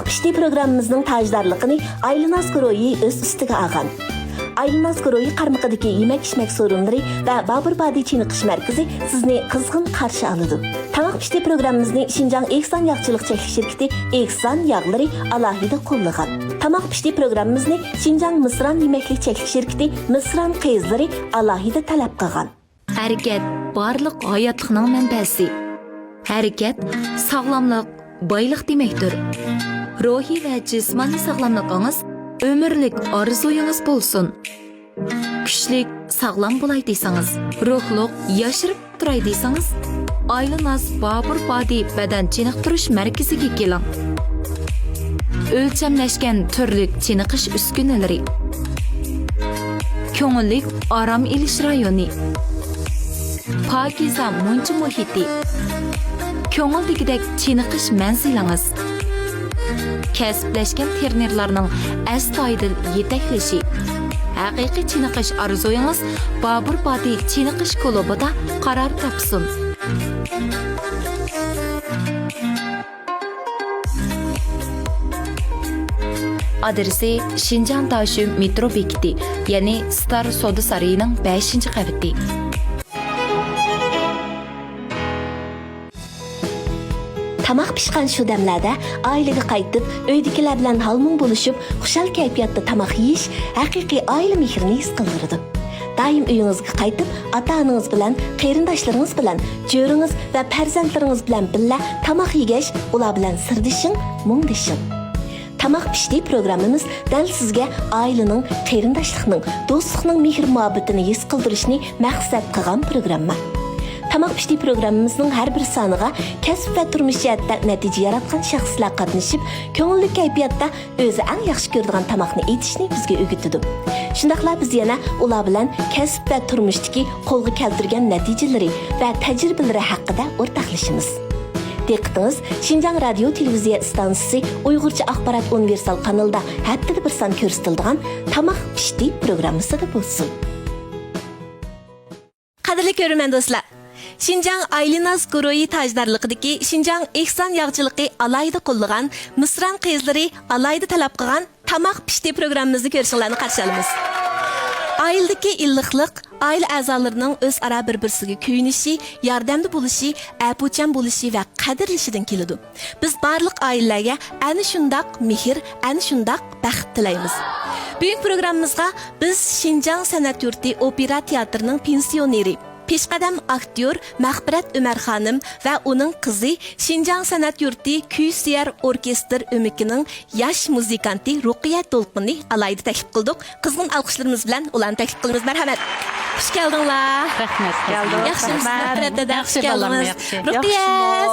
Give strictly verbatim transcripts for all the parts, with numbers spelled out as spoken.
پىشتى پروگراممىمىزنىڭ تاجدارلىقىنى ئايلىناز گۇرۇھى ئۆز ئۈستىگە ئالغان. ئايلىناز گۇرۇھى قارمىقىدىكى يېمەك-ئىچمەك سورۇنلىرى ۋە بابۇر بادى چېنىقىش مەركىزى سىزنى قىزغىن قارشى ئالىدۇ. تاماق پىشتى پروگراممىمىزنى شىنجاڭ ئېھسان ياغچىلىق چەكلىك شىركىتى ئېھسان ياغلىرى ئالاھىدە قوللىغان. تاماق پىشتى پروگراممىمىزنى شىنجاڭ مىسران يېمەكلىك چەكلىك شىركىتى مىسران قىزلىرى ئالاھىدە تەلەپ قىلغان. ھەرىكەت بارلىق ھاياتلىقنىڭ مەنبەسى. ھەرىكەت ساغلاملىق، بايلىق دېمەكتۇر. روھىي ۋە جىسمانىي ساغلاملىقىڭىز ئۆمۈرلۈك ئارزۇيىڭىز بولسۇن. كۈچلۈك، ساغلام بولاي دېسىڭىز، روھلۇق، ياشىرىپ تۇراي دېسىڭىز، ئايلىناز بابۇر بادى بەدەن چېنىقتۇرۇش مەركىزىگە كېلىڭ. ئۆلچەملەشكەن تۈرلۈك چېنىقىش ئۈسكۈنىلىرى، كۆڭۈللۈك ئارام ئېلىش رايونى، پاكىزە مۇنچا مۇھىتى، كۆڭۈلدىكىدەك چېنىقىش مەنزىلىڭىز، كەسىپلەشكەن تىرېنېرلارنىڭ ئەستايىدىل يېتەكلىشى، ھەقىقىي چېنىقىش ئارزۇيىڭىز بابۇر بادى چېنىقىش كۇلۇبىدا قارار تاپسۇن. ئادرېسى: شىنجاڭ داشۆ مېترو بېكىتى، يەنى ستار سودا سارىيىنىڭ بەشىنچى قەۋىتى. تاماق پىشقان شۇ دەملەردە ئائىلىگە قايتىپ، ئۆيدىكىلەر بىلەن ھال-مۇڭ بولۇشۇپ، خۇشال كەيپىياتتا تاماق يېيىش ھەقىقىي ئائىلە مېھرىنى ھېس قىلدۇرىدۇ. دائىم ئۆيىڭىزگە قايتىپ، ئاتا-ئانىڭىز بىلەن، قېرىنداشلىرىڭىز بىلەن، جۆرىڭىز ۋە پەرزەنتلىرىڭىز بىلەن بىللە تاماق يېگەچ، ئۇلار بىلەن سىردىشىڭ، مۇڭدىشىڭ. تاماق پىشتى پروگراممىمىز دەل سىزگە ئائىلىنىڭ، قېرىنداشلىقنىڭ، دوستلۇقنىڭ مېھىر-مۇھەببىتىنى ھېس قىلدۇرۇشنى مەقسەت قىلغان پروگرامما. تاماق پىشتى پروگراممىمىزنىڭ ھەر بىر سانىغا كەسىپ ۋە تۇرمۇش جەھەتتە نەتىجە ياراتقان شەخسلەر قاتنىشىپ، كۆڭۈللۈك كەيپىياتتا ئۆزى ئەڭ ياخشى كۆرىدىغان تاماقنى ئېتىشنى بىزگە ئۆگىتىدۇ. شۇنداقلا بىز يەنە ئۇلار بىلەن كەسىپ ۋە تۇرمۇشتىكى قولغا كەلتۈرگەن نەتىجىلىرى ۋە تەجرىبىلىرى ھەققىدە ئورتاقلىشىمىز. دىققىتىڭىز شىنجاڭ رادىيو تېلېۋىزىيە ئىستانسىسى ئۇيغۇرچە ئاخبارات ئۇنىۋېرسال قانىلىدا ھەپتىدە بىر سان كۆرسىتىلىدىغان تاماق پىشتى پروگراممىسىدا بولسۇن. قەدىرلىك كۆرۈرمەن دوستلار، شىنجاڭ ئايلىناز گۇرۇھى تاجدارلىقىدىكى شىنجاڭ ئېھسان ياغچىلىقى ئالاھىدە قوللىغان مىسران قىزلىرى ئالاھىدە تەلەپ قىلغان تاماق پىشتى پروگراممىمىزنى كۆرۈشۈڭلارنى قارشى ئالىمىز. ئائىلىدىكى ئىللىقلىق، ئائىلە ئەزالىرىنىڭ ئۆزئارا بىر-بىرسىگە كۆيۈنۈشى، ياردەمدە بولۇشى، ئەپۇچان بولۇشى ۋە قەدىرلىشىدىن كېلىدۇ. بىز بارلىق ئائىلىلەرگە ئەنە شۇنداق مېھىر، ئەنە شۇنداق بەخت تىلەيمىز. بۈگۈنكى پروگراممىمىزغا بىز شىنجاڭ سەنئەت يۇرتى ئوپېرا تىياتىرىنىڭ پېنسىيونېرى، پېشقەدەم ئاكتيور مەغپىرەت ئۆمەر خانىم ۋە ئۇنىڭ قىزى، شىنجاڭ سەنئەت يۇرتى كۈي سۆيەر ئوركېستىر ئۆمىكىنىڭ ياش مۇزىكانتى رۇقىيە دولقۇننى ئالاھىدە تەكلىپ قىلدۇق. قىزغىن ئالقىشلىرىمىز بىلەن ئۇلارنى تەكلىپ قىلىمىز. مەرھەمەت. خۇش كەلدىڭلار. رەھمەت. كەلدىڭىز. ياخشىمۇسىز، مەغپىرەت دادا؟ خۇش كەلدىڭىز. رۇقىيە،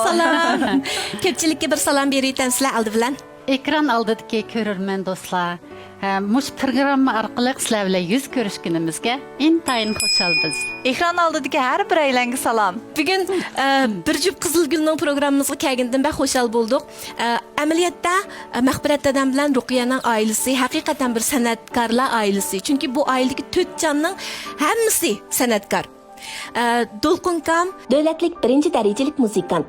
سالام. كۆپچىلىككە بىر سالام بېرىۋېتەمسىلەر ئالدى بىلەن. ئېكران ئالدىدىكى كۆرۈرمەن دوستلار، ھە، مۇشۇ پروگرامما ئارقىلىق سىلەر بىلەن يۈز كۆرۈشكىنىمىزگە ئىنتايىن خۇشال بىز. ئېكران ئالدىدىكى ھەر بىرەيلەنگە سالام. بۈگۈن، ئە، بىر جۈپ قىزىل گۈلنىڭ پروگراممىمىزغا كەلگىنىدىن بەك خۇشال بولدۇق. ئە، ئەمەلىيەتتە، ئە، مەغپىرەت دادام بىلەن رۇقىيەنىڭ ئائىلىسى ھەقىقەتەن بىر سەنئەتكارلار ئائىلىسى. چۈنكى بۇ ئائىلىدىكى تۆت جاننىڭ ھەممىسى سەنئەتكار. ئە، دولقۇنكام دۆلەتلىك بىرىنچى دەرىجىلىك مۇزىكانت.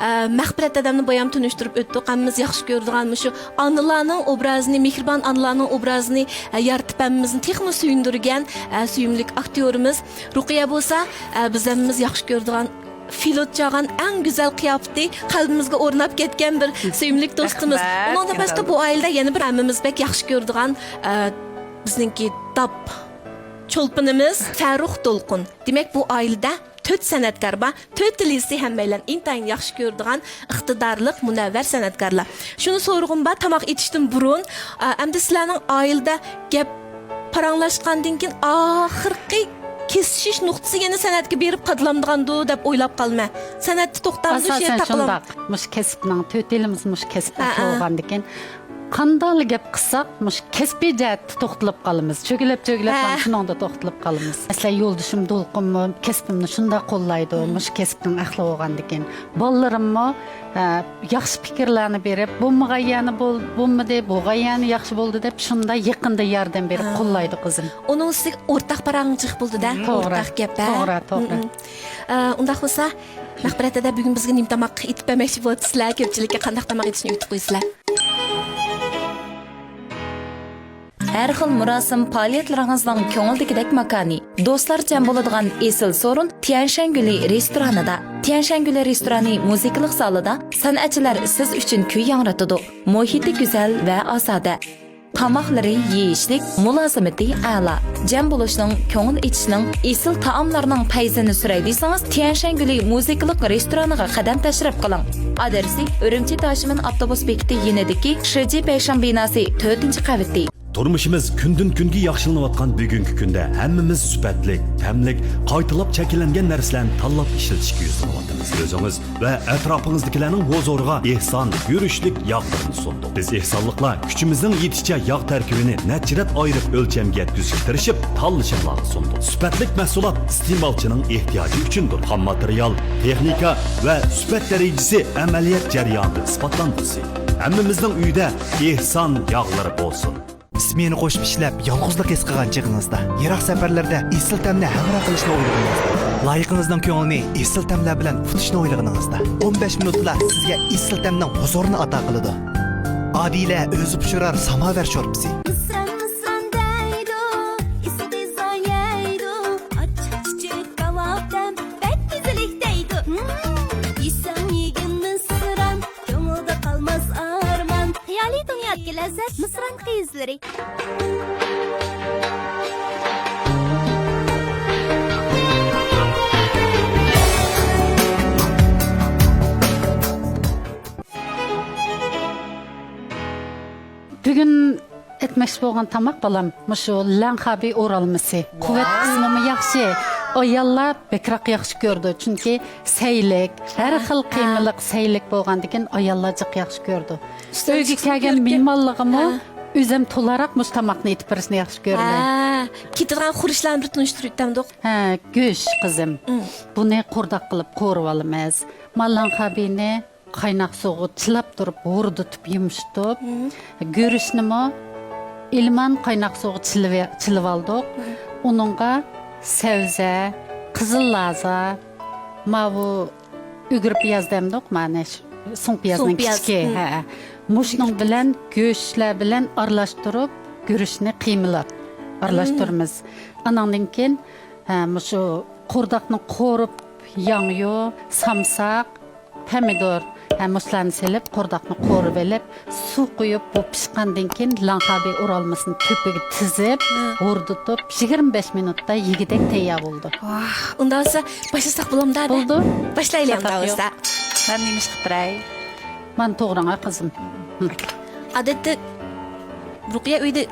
ئە، مەغپىرەت دادامنى بايام تونۇشتۇرۇپ ئۆتتۇق. ھەممىمىز ياخشى كۆرىدىغان مۇشۇ ئانىلارنىڭ ئوبرازىنى، مېھرىبان ئانىلارنىڭ ئوبرازىنى، ئە، يارىتىپ ھەممىمىزنى تېخىمۇ سۆيۈندۈرگەن، ئە، سۆيۈملۈك ئاكتيورىمىز. رۇقىيە بولسا، ئە، بىز ھەممىمىز ياخشى كۆرىدىغان فلوت چالغان ئەڭ گۈزەل قىياپىتى، قەلبىمىزگە ئورناپ كەتكەن بىر سۆيۈملۈك دوستىمىز. رەھمەت. ئۇنىڭدىن باشقا بۇ ئائىلىدە يەنە بىر ھەممىمىز بەك ياخشى كۆرىدىغان، ئە، بىزنىڭكى داپ چولپىنىمىز فەرۇق دولقۇن. دېمەك، بۇ ئائىلىدە تۆت سەنئەتكار بار، تۆتىلىسى ھەممەيلەن ئىنتايىن ياخشى كۆرىدىغان ئىقتىدارلىق، مۇنەۋۋەر سەنئەتكارلار. شۇنى سورىغۇم بار، تاماق ئېتىشتىن بۇرۇن، ئا، ئەمدى سىلەرنىڭ ئائىلىدە گەپ پاراڭلاشقاندىن كېيىن ئاخىرقى كېسىشىش نۇقتىسى يەنە سەنئەتكە بېرىپ قادىلامدىغاندۇ دەپ ئويلاپ قالىمەن. سەنئەتتە توختامدۇ، شۇ يەردە تاقىلام-. ئاساسەن شۇنداق. مۇشۇ كەسىپنىڭ، تۆتىلىمىز مۇشۇ كەسىپنى قىلىۋالغاندىكىن، قانداقلا گەپ قىلساق، مۇشۇ كەسپىي جەھەتتە توختىلىپ قالىمىز. چۆگىلەپ، چۆگىلەپ، ھە، مانا شۇنىڭدا توختىلىپ قالىمىز. مەسىلەن، يولدىشىم دولقۇنمۇ كەسپىمنى شۇنداق قوللايدۇ، مۇشۇ كەسىپنىڭ ئەھلى بولغاندىكىن. بالىلىرىممۇ، ھە، ياخشى پىكىرلەرنى بېرىپ، بولمىغان يەرنى بول-، بولمىدى، بولغان يەرنى ياخشى بولدى دەپ، شۇنداق يېقىندا ياردەم بېرىپ قوللايدۇ قىزىم. ئۇنىڭ ئۈستىگە ئورتاق پاراڭلىشىق بولدى-دە، توغرا، ئورتاق گەپ، ھە؟ توغرا، توغرا. ئە، ئۇنداق بولسا، مەغپىرەت دادا، بۈگۈن بىزگە نېمە تاماق ئېتىپ بەرمەكچى بولۇۋاتىسىلەر؟ كۆپچىلىككە قانداق تاماق ئېتىشنى ئۆگىتىپ قويىسىلەر؟ ھەر خىل مۇراسىم پائالىيەتلىرىڭىزنىڭ كۆڭۈلدىكىدەك ماكانى، دوستلار جەم بولىدىغان ئېسىل سورۇن تيەنشەنگۈلى رېستورانىدا. تيەنشەنگۈلى رېستورانى مۇزىكىلىق زالىدا سەنئەتچىلەر سىز ئۈچۈن كۈي ياڭرىتىدۇ. مۇھىتى گۈزەل ۋە ئازادە. تاماقلىرى يېيىشلىك، مۇلازىمىتى ئەلا. جەم بولۇشنىڭ، كۆڭۈل ئېچىشنىڭ، ئېسىل تائاملارنىڭ پەيزىنى سۈرەي دېسىڭىز، تيەنشەنگۈلى مۇزىكىلىق رېستورانىغا قەدەم تەشرىپ قىلىڭ. ئادرېسى: ئۈرۈمچى داشىمىن ئاپتوبۇس بېكىتى يېنىدىكى شىجى پەيشاڭ بىناسى، تۆتىنچى قەۋىتى. تۇرمۇشىمىز كۈندىن-كۈنگە ياخشىلىنىۋاتقان بۈگۈنكى كۈندە ھەممىمىز سۈپەتلىك، تەملىك، قايتىلاپ شەكىللەنگەن نەرسىلەرنى تاللاپ ئىشلىتىشكە يۈزلىنىۋاتىمىز. ئۆزىڭىز ۋە ئەتراپىڭىزدىكىلەرنىڭ ھۇزۇرىغا ئېھسان، گۈرۈچلۈك ياغلىرىنى سۇندۇق. بىز ئېھسانلىقلار كۈچىمىزنىڭ يېتىشىچە ياغ تەركىبىنى نەچچە رەت ئايرىپ ئۆلچەمگە يەتكۈزۈشكە تىرىشىپ، تاللىشىڭلارغا سۇندۇق. سۈپەتلىك مەھسۇلات ئىستېمالچىنىڭ ئېھتىياجى ئۈچۈندۇر. خام ماتېرىيال، تېخنىكا ۋە سۈپەت دەرىجىسى ئەمەلىيەت جەريانىدا ئىسپاتلانغۇسى. ھەممىمىزنىڭ ئۆيىدە ئېھسان ياغلىرى بولسۇن. ئىسمېنا قوشۇپ ئىشلەپ، يالغۇزلۇق ھېس قىلغان چېغىڭىزدا، يىراق سەپەرلەردە ئېسىل تەمنى ھەمراھ قىلىشنى ئويلىغىنىڭىزدا، لايىقىڭىزنىڭ كۆڭلىنى ئېسىل تەملەر بىلەن ئۇتۇشنى ئويلىغىنىڭىزدا، ئون بەش مىنۇتلا سىزگە ئېسىل تەمنىڭ ھۇزۇرىنى ئاتا قىلىدۇ. ئادىلە ئۆزى پىشۇرار ساماۋەر شورپىسى. مىسران، مىسران دەيدۇ، ئىسسىق دېزاين يەيدۇ، ئاچچىق چىچىك كاۋاپتىن بەك مەززىلىك دەيدۇ. ھىم، يېسەڭ يېگىن مىسران، كۆڭۈلدە قالماس ئارمان. خىيالىي دۇنيادىكى لەززەت، مىسران قىزلىرى. بۈگۈن ئەتمەكچى بولغان تاماق، بالام، مۇشۇ لەڭخابى ئورالمىسى. قۇۋۋەت قىسمىمۇ ياخشى. ئاياللار بەكرەك ياخشى كۆرىدۇ، چۈنكى سەيلىك، ھەر خىل قىيمىلىق سەيلىك بولغاندىكىن ئاياللار جىق ياخشى كۆرىدۇ. ئۆيگە كەلگەن مېھمانلىقىمۇ ئۆزۈم تولاراق مۇشۇ تاماقنى ئېتىپ بېرىشنى ياخشى كۆرىمەن. ھە، كېتىدىغان خۇرۇچلارنى بىر تونۇشتۇرۇپ ئۆتەمدۇق. ھە، گۆش، قىزىم. بۇنى قورداق قىلىپ قورۇۋالىمىز. ما لەڭخابىنى قايناق سۇغا چىلاپ تۇرۇپ، ھوردىتىپ يۇمشىتىپ، گۈرۈچنىمۇ ئىلمان قايناق سۇغا چىلىۋ-، چىلىۋالدۇق. ئۇنىڭغا سەۋزە، قىزىل لازا، ماۋۇ ئۈگرە پىياز دەمدۇق، مانا شۇ سۇڭ پىيازنىڭ كىچىكى، ھە. مۇشۇنىڭ بىلەن، گۆشلەر بىلەن ئارىلاشتۇرۇپ، گۈرۈچنى قىيمىلاپ ئارىلاشتۇرىمىز. ئاناندىن كېيىن، ھە، مۇشۇ قورداقنى قورۇپ، ياڭيۇ، سامساق، پەمىدۇر، ھە، مۇشۇلارنى سېلىپ، قورداقنى قورۇۋېلىپ، سۇ قۇيۇپ، بۇ پىشقاندىن كېيىن، لەڭخابى ئورالمىسىنى تۆپىگە تىزىپ، ھورىدىتىپ، يىگىرمە بەش مىنۇتتا يېگۈدەك تەييار بولىدۇ. ۋاھ، ئۇنداق بولسا، باشلىساق بولامدا؟ بولىدۇ. باشلايلى ئۇنداق بولسا. مەن نېمە ئىش قىلىپ بېرەي؟ مانا توغراڭا، قىزىم. ئادەتتە، رۇقىيە ئۆيدە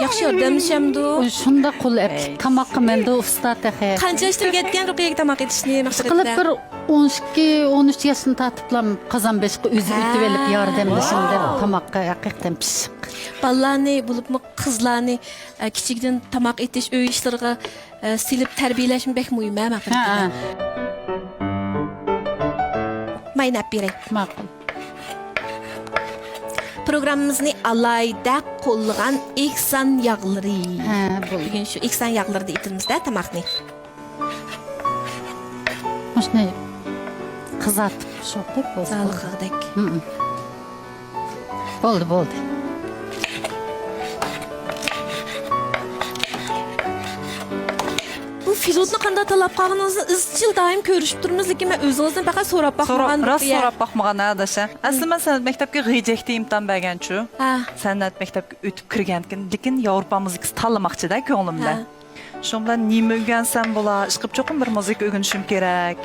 ياخشى ياردەملىشەمدۇ؟ شۇنداق قول ئەپلىك تاماق قىلمامدۇ ئۇستا تېخى. قانچە ياشتىن ئۆگەتكەن رۇقىيەگە تاماق ئېتىشنى مەقسەت؟ ئىشقىلىپ بىر ئون ئىككى، ئون ئۈچ ياشتىن تارتىپلا قازان بېشىغا ئۆزى ئېتىۋېلىپ ياردەملىشىمدە تاماققا ھەقىقەتەن پىششىق. بالىلارنى، بولۇپمۇ قىزلارنى، ئە، كىچىكىدىن تاماق ئېتىش، ئۆي ئىشلىرىغا، ئە، سېلىپ تەربىيەلەشمۇ بەك مۇھىم، ھە، ماقۇل. ماينى ئەپ بېرەي. ماقۇل. پروگراممىمىزنى ئالاھىدە قوللىغان ئېھسان ياغلىرى. ھە، بولدى. بۈگۈن شۇ ئېھسان ياغلىرىدا ئېتىمىز-دە تاماقنى. مۇشۇنى قىزارتىپ شۇنداق بولسا. بولدى، بولدى. بۇ فىلوتنى قانداق تاللاپ قالغىنىڭىزنى ئىزچىل دائىم كۆرۈشۈپ تۇرىمىز، لېكىن مەن ئۆزىڭىزدىن پەقەت سوراپ باقمىغان. سوراپ، راست سوراپ باقمىغان، ھە، ئاداش. ئەسلى مەن سەنئەت مەكتەپكە غىجەكتە ئىمتىھان بەرگەنچۇ. ھە. سەنئەت مەكتەپكە ئۆتۈپ كىرگەنكىن، لېكىن ياۋروپا مۇزىكىسى تاللىماقچىدە كۆڭلۈمدە. ھە. شۇنىڭ بىلەن نېمە ئۆگەنسەم بولا، ئىشقىلىپ چوقۇم بىر مۇزىكا ئۆگىنىشىم كېرەك،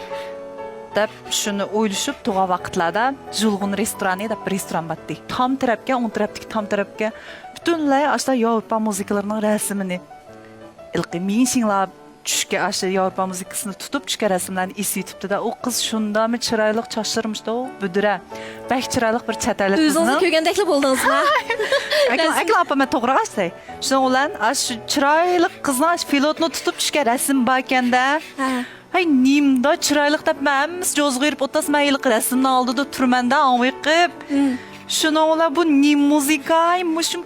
دەپ شۇنى ئويلىشىپ تۇرغان ۋاقىتلاردا ژۇلغۇن رېستورانى دەپ بىر رېستوران بارتتى. تام تەرەپكە، ئوڭ تەرەپتىكى تام تەرەپكە پۈتۈنلەي ئاشۇنداق ياۋروپا مۇزىكىلىرىنىڭ رەسىمىنى. ھېلىقى مىڭشىڭلاپ چۈشكە ئاشۇ ياۋروپا مۇزىكىسىنى تۇتۇپ چۈشكەن رەسىملەرنى ئېسىۋېتىپتۇ-دە، ئۇ قىز شۇنداقمۇ چىرايلىق، چاچلىرى مۇشۇنداق بۈدرە، بەك چىرايلىق بىر چەت ئەللىك قىزنىڭ. ئۆزىڭىزنى كۆرگەندەكلا بولدىڭىزما؟ ئەكىل، ئەكىل ئاپا، مەن توغرا ئاچساي. شۇنىڭ بىلەن ئاشۇ چىرايلىق قىزنىڭ ئاشۇ فىلوتنى تۇتۇپ چۈشكەن رەسىمى باركەن-دە. ھە. ھەي، نېمىدا چىرايلىق دەپ مەن ھەممىسى جوزىغا يۈرۈپ ئولتۇرسا، مەن ھېلىقى رەسىمنىڭ ئالدىدا تۇرىمەن-دە، ئاڭ بېقىپ. شۇنىڭ بىلەن بۇ نېمە مۇزىكا، ھەي، مۇشۇ،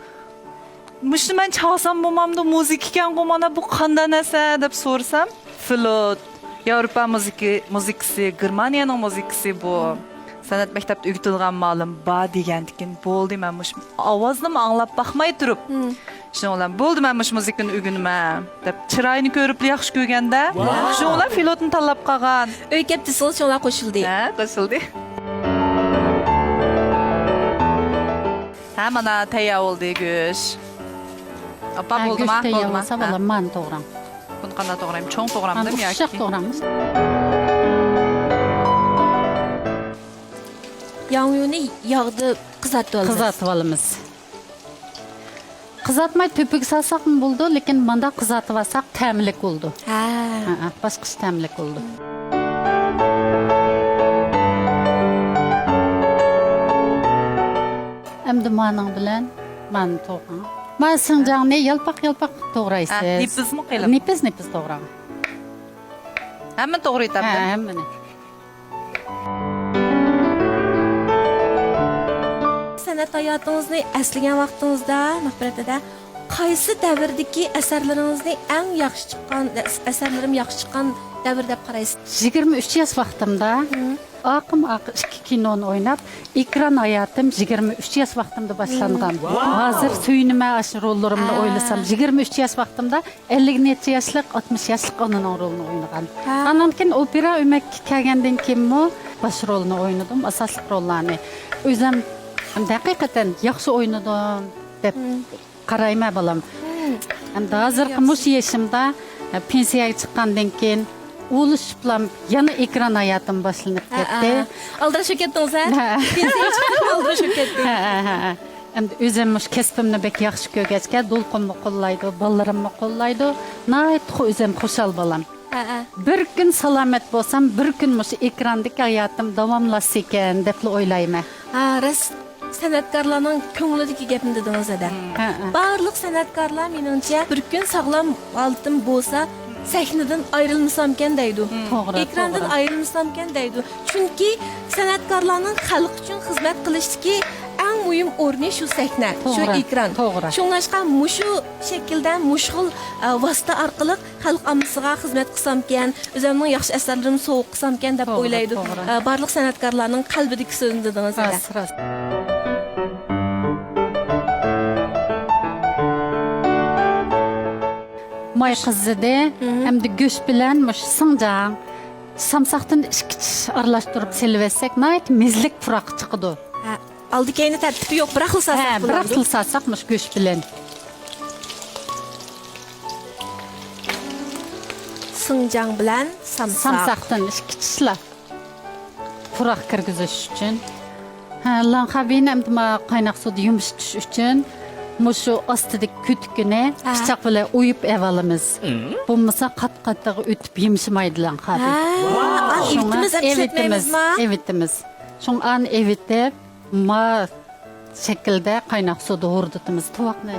مۇشۇنى مەن چالسام بولمامدۇ، مۇزىكا ئىكەنغۇ، مانا بۇ قانداق نەرسە دەپ سورىسام، فلوت، ياۋروپا مۇزىكا، مۇزىكىسى، گېرمانىيەنىڭ مۇزىكىسى بۇ. سەنئەت مەكتەپتە ئۆگىتىلىدىغان مۇئەللىم بار دېگەندىكىن بولدى، مەن مۇشۇ ئاۋازنىمۇ ئاڭلاپ باقماي تۇرۇپ، شۇنىڭ بىلەن بولدى، مەن مۇشۇ مۇزىكىنى ئۆگىنىمەن دەپ، چىرايىنى كۆرۈپلا ياخشى كۆرگەندە، شۇنىڭ بىلەن فلوتنى تاللاپ قالغان. ئۆيگە كەپ دېسىڭىز، شۇنىڭ بىلەن قوشۇلدى. ھە، قوشۇلدى. ھە، مانا تەييار بولدى گۆش. ئاپا، ھە، بولدىما؟ گۆش تەييار بولدىما؟ بولسا، ھە. بالام، مانا توغراڭ. بۇنى قانداق توغرايمەن؟ چوڭ توغرامدىم ياكى؟ ئۇششاق توغراڭمىز. ياڭيۇنى ياغدا قىزارتىۋالىمىز. قىزارتىۋالىمىز. قىزارتماي تۆپىگە سالساقمۇ بولىدۇ، لېكىن مانداق قىزارتىۋالساق تەملىك بولىدۇ. ھە. ھە، ھە، باشقىچە تەملىك بولىدۇ. ئەمدى مانىڭ بىلەن مانى توغراڭ. مانا سىڭجاڭنى يالپاق-يالپاق توغرايسىز. ھە، نېپىزمۇ قىلىپ؟ نېپىز-نېپىز توغراڭ. ھەممىنى توغرا ئېيتامدىم؟ ھە، ھەممىنى. سەنئەت ھاياتىڭىزنى ئەسلىگەن ۋاقتىڭىزدا، مەغپىرەتىدە، قايسى دەۋردىكى ئەسەرلىرىڭىزنى ئەڭ ياخشى چىققان، ئەسەرلىرىم ياخشى چىققان دەۋر دەپ قارايسىز؟ يىگىرمە ئۈچ ياش ۋاقتىمدا، ھە. ئاقىم ئاقا ئىككى كىنونى ئويناپ، ئېكران ھاياتىم يىگىرمە ئۈچ ياش ۋاقتىمدا باشلانغان. ھازىر سۆيۈنىمەن ئاشۇ روللىرىمنى ئويلىسام، يىگىرمە ئۈچ ياش ۋاقتىمدا ئەللىك نەچچە ياشلىق، ئاتمىش ياشلىق ئانىنىڭ رولىنى ئوينىغان. ھە. ئاندىن كېيىن ئوپېرا ئۆمەككە كەلگەندىن كېيىنمۇ باش رولنى ئوينىدىم، ئاساسلىق روللارنى. ئۆزۈم ھەقىقەتەن ياخشى ئوينىدىم دەپ قارايمەن، بالام. ئەمدى ھازىرقى مۇشۇ يېشىمدا، پېنسىيەگە چىققاندىن كېيىن ئۇلىشىپلام يەنە ئېكران ھاياتىم باشلىنىپ كەتتى. ئالدىراش بولۇپ كەتتىڭىز، ھە؟ ھە. پېنسىيەگە چىقتىم، ئالدىراش بولۇپ كەتتىم. ھە، ھە، ھە. ئەمدى ئۆزۈم مۇشۇ كەسپىمنى بەك ياخشى كۆرگەچكە، دولقۇنمۇ قوللايدۇ، بالىلىرىممۇ قوللايدۇ. ناھايىتى ئۆزۈم خۇشال بالام. ھە، ھە. بىر كۈن سالامەت بولسام، بىر كۈن مۇشۇ ئېكراندىكى ھاياتىم داۋاملاشسا ئىكەن دەپلا ئويلايمەن. ھە، راست، سەنئەتكارلارنىڭ كۆڭلىدىكى گەپنى دېدىڭىز، ھەدە. ھە، ھە. بارلىق سەنئەتكارلار، مېنىڭچە، بىر كۈن ساغلام ھالىتىم بولسا، سەھنىدىن ئايرىلمىسامكەن دەيدۇ. توغرا، ئېكراندىن توغرا. ئايرىلمىسامكەن دەيدۇ. چۈنكى سەنئەتكارلارنىڭ خەلق ئۈچۈن خىزمەت قىلىشتىكى ئەڭ مۇھىم ئورنى شۇ سەھنە، شۇ توغرا، ئېكران. توغرا. شۇڭلاشقا مۇشۇ شەكىلدە، مۇشۇ خىل، ئە، ۋاسىتە ئارقىلىق خەلق ئاممىسىغا خىزمەت قىلسامكەن، ئۆزۈمنىڭ ياخشى ئەسەرلىرىمنى سوۋغا قىلسامكەن دەپ توغرا، ئويلايدۇ. توغرا. ئە، بارلىق سەنئەتكارلارنىڭ قەلبىدىكى سۆزنى دېدىڭىز، ھەدە. راست، راست. ماي قىزىدى. مم. ئەمدى گۆش بىلەن مۇشۇ سىڭجاڭ، سامساقتىن ئىككى چىش ئارىلاشتۇرۇپ سېلىۋەتسەك، ناھايىتى مېزىلىك پۇراق چىقىدۇ. ھە، ئالدى كەينى تەرتىپى يوق، بىراقلا سالساق ھە، بولامدۇ؟ بىراقلا سالساق مۇشۇ گۆش بىلەن. سىڭجاڭ بىلەن سامساق. سامساقتىن ئىككى چىشلا. پۇراق كىرگۈزۈش ئۈچۈن. ھە، لانخابىنى ئەمدى ما قايناق سۇدا يۇمشىتىش ئۈچۈن مۇشۇ ئاستىدىكى كۆتۈكىنى ھە. پىچاق بىلەن ئويۇپ ئېۋالىمىز. مم. بولمىسا قات-قاتىغا ئۆتۈپ يۇمشىمايدۇ لانخابى. ھە، ئان شۇڭا ئېۋىتىمىز، ئەمدى ئېۋىتىمىز، ئېۋىتىمىز. شۇڭا ئان ئېۋىتىپ، ما شەكىلدە قايناق سۇدا ھوردىتىمىز تۇۋاقنى.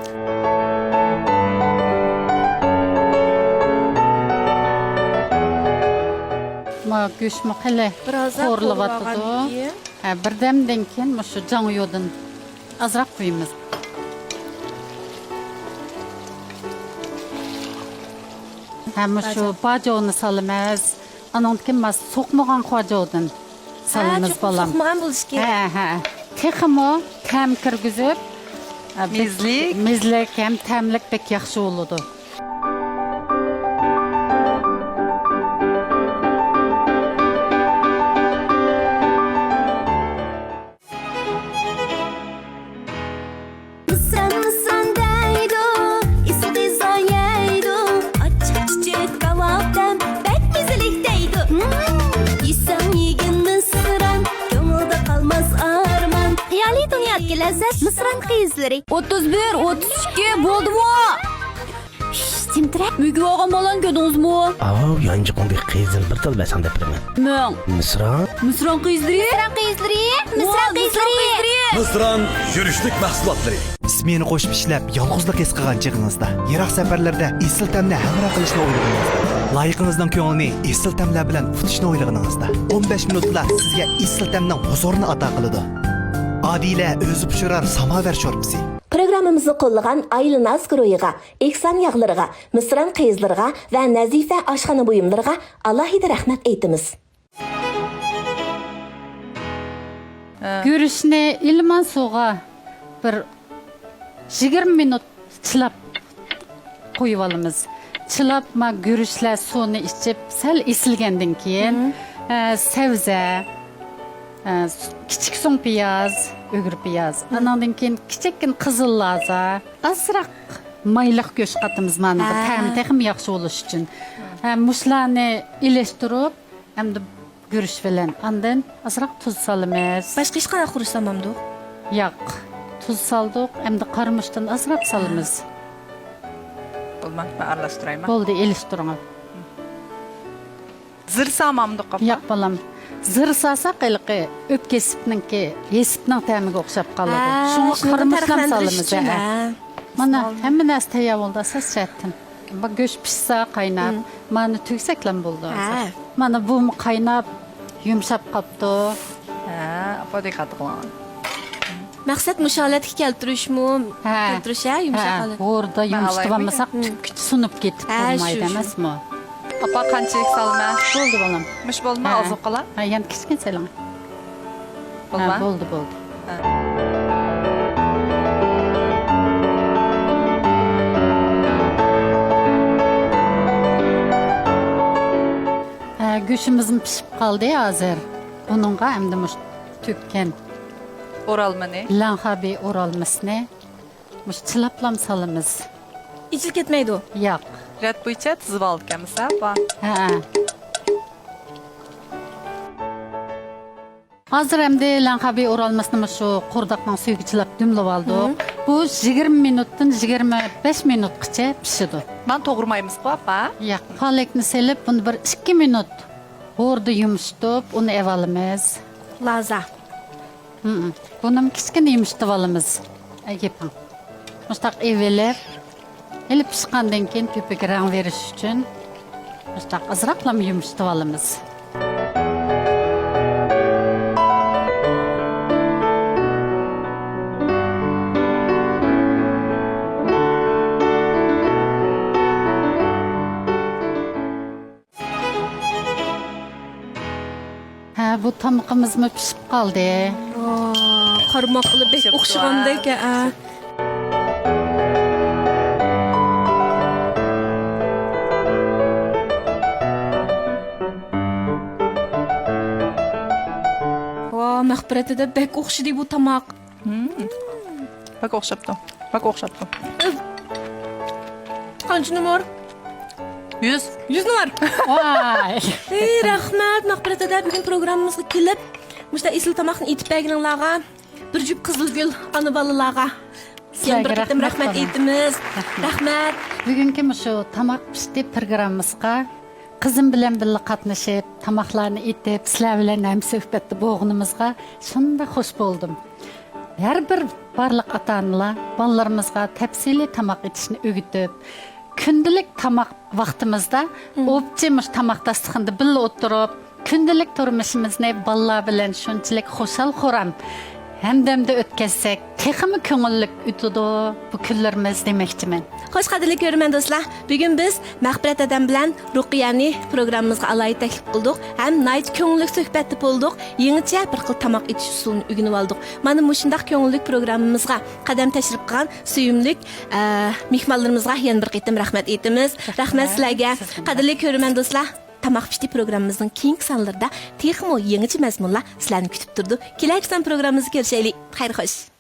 ما گۆشمۇ خېلى بىرازا خورلىۋاتىدۇ. خورلىۋالغاندىن كېيىن. ھە، بىردەمدىن كېيىن مۇشۇ جاڭيۇدىن ئازراق قۇيىمىز. ھە، مۇشۇ باجوۋنى سالىمىز. ئانىڭدىن كېيىن ما سوقمىغان خۇاجوۋدىن سالىمىز، ھە، چوقۇم بالام. سوقمىغان بولۇشى كېرەك. ھە، ھە. تېخىمۇ تەم كىرگۈزۈپ، ھە، بەك مېزىلىك. مېزىلىك ھەم تەملىك بەك ياخشى بولىدۇ. مىسران، مىسران دەيدۇ، ئىسسىق پىززا يەيدۇ، ئاچچىق چۈچۈك كاۋاپ دەم بەك مېزىلىك دەيدۇ. مم، يېسەڭ يېگىن مىسران، كۆڭۈلدە قالماس ئارمان. خىيالىي دۇنيادىكى لەززەت، مىسران قىزلىرى. ئوتتۇز بىر، ئوتتۇز ئىككى بولدىمۇ؟ شش، تىمتىرەك. مۈگۈپ ئالغان بالامنى كۆردىڭىزمۇ؟ ئاۋۇ يانچۇقۇڭدىكى قىزىلنى بىر تال بەرسەڭ دەپ بېرىمەن. مىڭ. مىسران. مىسران قىزلىرى. مىسران قىزلىرى. مىسران قىزلىرى. مىسران يۈرۈشلۈك مەھسۇلاتلىرى. ئىسمېنا قوشۇپ ئىشلەپ، يالغۇزلۇق ھېس قىلغان چېغىڭىزدا، يىراق سەپەرلەردە ئېسىل تەمنى ھەمراھ قىلىشنى ئويلىغىنىڭىزدا، لايىقىڭىزنىڭ كۆڭلىنى ئېسىل تەملەر بىلەن ئۇتۇشنى ئويلىغىنىڭىزدا، ئون بەش مىنۇتلا سىزگە ئېسىل تەمنىڭ ھۇزۇرىنى ئاتا قىلىدۇ. ئادىلە ئۆزى پىشۇرار ساماۋەر شورپىسى. پروگراممىمىزنى قوللىغان ئايلىناز گۇرۇھىغا، ئېھسان ياغلىرىغا، مىسران قىزلىرىغا ۋە نەزىفە ئاشخانا بۇيۇملىرىغا ئالاھىدە رەھمەت ئېيتىمىز. گۈرۈچنى ئىلمان سۇغا بىر يىگىرمە مىنۇت چىلاپ قويۇۋالىمىز. چىلاپ، ما گۈرۈچلەر سۇنى ئىچىپ، سەل ئېسىلگەندىن كېيىن، مم. ئە، سەۋزە، ئە، كىچىك سوڭ پىياز، ئۆگرە پىياز، مم. ئانىڭدىن كېيىن كىچىككىنە قىزىل لازا، ئازراق مايلىق گۆش قاتىمىز مانا، ھە. تەمى تېخىمۇ ياخشى بولۇش ئۈچۈن. ھە، مۇشۇلارنى ئېلىشتۇرۇپ، ئەمدى گۈرۈچ بىلەن، ئاندىن ئازراق تۇز سالىمىز. باشقا ھېچقانداق خۇرۇچ سالمامدۇق؟ ياق، تۇز سالدۇق، ئەمدى قارىمۇچتىن ئازراق سالىمىز. بولدىما؟ مەن ئارىلاشتۇرايمەن. بولدى، ئېلىشتۇرۇڭ. زىر سالمامدۇق، ئاپا؟ ياق، بالام. زىر سالساق، ھېلىقى ئۆپكە ھېسىپنىڭكى، ھېسىپنىڭ تەمىگە ئوخشاپ قالىدۇ. ھە، شۇڭا شۇنىڭدىن قارىمۇچلام پەرقلەندۈرۈش سالىمىز، ئۈچۈن، ھە. ھە. مانا، ھەممە نەرسە تەييار بولدى، ئاساس جەھەتتىن. بۇ گۆش پىشسا قايناپ، مم. مانا تۈگسەكلەم بولدى، ھە. ئاساس. مانا بۇمۇ قايناپ، يۇمشاپ قاپتۇ. ھە، ئاپا، دىققەت قىلىڭ. مەقسەت مۇشۇ ھالەتكە كەلتۈرۈشمۇ، ھە. كەلتۈرۈش، ھە، يۇمشاق ھە. ھالەت. ھوردا مەن يۇمشىتىۋالمىساق، ئالايمۇ؟ تۈككىچە سۇنۇپ كېتىپ ھە، بولمايدۇ شۇ، شۇ. ئەمەسمۇ؟ ئاپا، قانچىلىك سالىمەن؟ بولدى، بالام. مۇشۇ بولدىما؟ ھە. ئازلىق قالا؟ ھە، يەنە كىچىككىنە سېلىڭ. بولدىما؟ ھە، بولدى، بولدى. ھە. ھە، گۆشىمىزمۇ پىشىپ قالدى ھازىر. بۇنىڭغا ئەمدى مۇشۇ تۆككەن ئورالمىنى؟ لەڭخابى ئورالمىسىنى مۇشۇ چىلاپلام سالىمىز. ئېچىلىپ كەتمەيدۇ؟ ياق. رەت بويىچە تىزىۋالىدىكەنمىز، ھە، بار. ھە. ھازىر ئەمدى لەڭخابى ئورالمىسىنى مۇشۇ قورداقنىڭ سۈيىگە چىلاپ دۈملىۋالدۇق. مم. بۇ يىگىرمە مىنۇتتىن يىگىرمە بەش مىنۇتقىچە پىشىدۇ. مانا توغرىمايمىزغۇ، ئاپا؟ ياق، پالەكنى سېلىپ، بۇنى بىر ئىككى مىنۇت ھوردا يۇمشىتىپ، ئۇنى ئېۋالىمىز. لازا. ھم، بۇنىمۇ كىچىككىنە يۇمشىتىۋالىمىز. ئەي، يېپىڭ. مۇشتاق ئېۋىلىپ، ھېلى پىشقاندىن كېيىن كۆپۈك رەڭ بېرىش ئۈچۈن مۇشتاق ئازراقلام يۇمشىتىۋالىمىز. ھە، بۇ تامىقىمىزمۇ پىشىپ قالدى. ۋاي، قارىماققىلا بەك پىشىپتۇ، ئوخشىغاندەك، ھە. ھە. ۋاي، مەغپىرەت دەدە، بەك ئوخشىدى بۇ تاماق. ھىم. بەك ئوخشاپتۇ. بەك ئوخشاپتۇ. قانچە نومۇر؟ يۈز. يۈز نومۇر. ۋاي. ئەي، رەھمەت، مەغپىرەت دەدە، بۈگۈن پروگراممىمىزغا كېلىپ، مۇشۇنداق ئېسىل تاماقنى ئېتىپ بەرگىنىڭلارغا، بىر جۈپ قىزىل گۈل ئانا بالىلارغا يەنە بىر قېتىم رەھمەت ئېيتىمىز. رەھمەت. بۈگۈنكى مۇشۇ تاماق پىشتى پروگراممىمىزغا قىزىم بىلەن بىللە قاتنىشىپ، تاماقلارنى ئېتىپ، سىلەر بىلەن ھەمسۆھبەتتە بولغىنىمىزغا شۇنداق خوش بولدۇم. ھەر بىر بارلىق ئاتا-ئانىلار بالىلىرىمىزغا تەپسىلىي تاماق ئېتىشنى ئۆگىتىپ، كۈندىلىك تاماق ۋاقتىمىزدا مم. ئوپچە مۇشۇ تاماق داستىخىنىدا بىللە ئولتۇرۇپ، كۈندىلىك تۇرمۇشىمىزنى بالىلار بىلەن شۇنچىلىك خۇشال-خۇرام ھەمدەمدە ئۆتكۈزسەك، تېخىمۇ كۆڭۈللۈك ئۆتىدۇ بۇ كۈنلىرىمىز دېمەكچىمەن. خوش، قەدىرلىك كۆرۈرمەن دوستلار، بۈگۈن بىز مەغپىرەت ھەدەم بىلەن رۇقىيەنى پروگراممىمىزغا ئالاھىدە تەكلىپ قىلدۇق ھەم ناھايىتى كۆڭۈللۈك سۆھبەتتە بولدۇق. يېڭىچە بىر خىل تاماق ئېتىش ئۇسۇلىنى ئۆگىنىۋالدۇق. مانا مۇشۇنداق كۆڭۈللۈك پروگراممىمىزغا قەدەم تەشرىپ قىلغان سۆيۈملۈك، ئە، مېھمانلىرىمىزغا يەنە بىر قېتىم رەھمەت ئېيتىمىز. رەھمەت سىلەرگە. سىزگىمۇ. قەدىرلىك كۆرۈرمەن دوستلار، تاماق پىشتى پروگراممىمىزنىڭ كېيىنكى سانلىرىدا تېخىمۇ يېڭىچە مەزمۇنلار سىلەرنى كۈتۈپ تۇرىدۇ. كېلەركى سان پروگراممىمىزدا كۆرۈشەيلى. خەير خوش.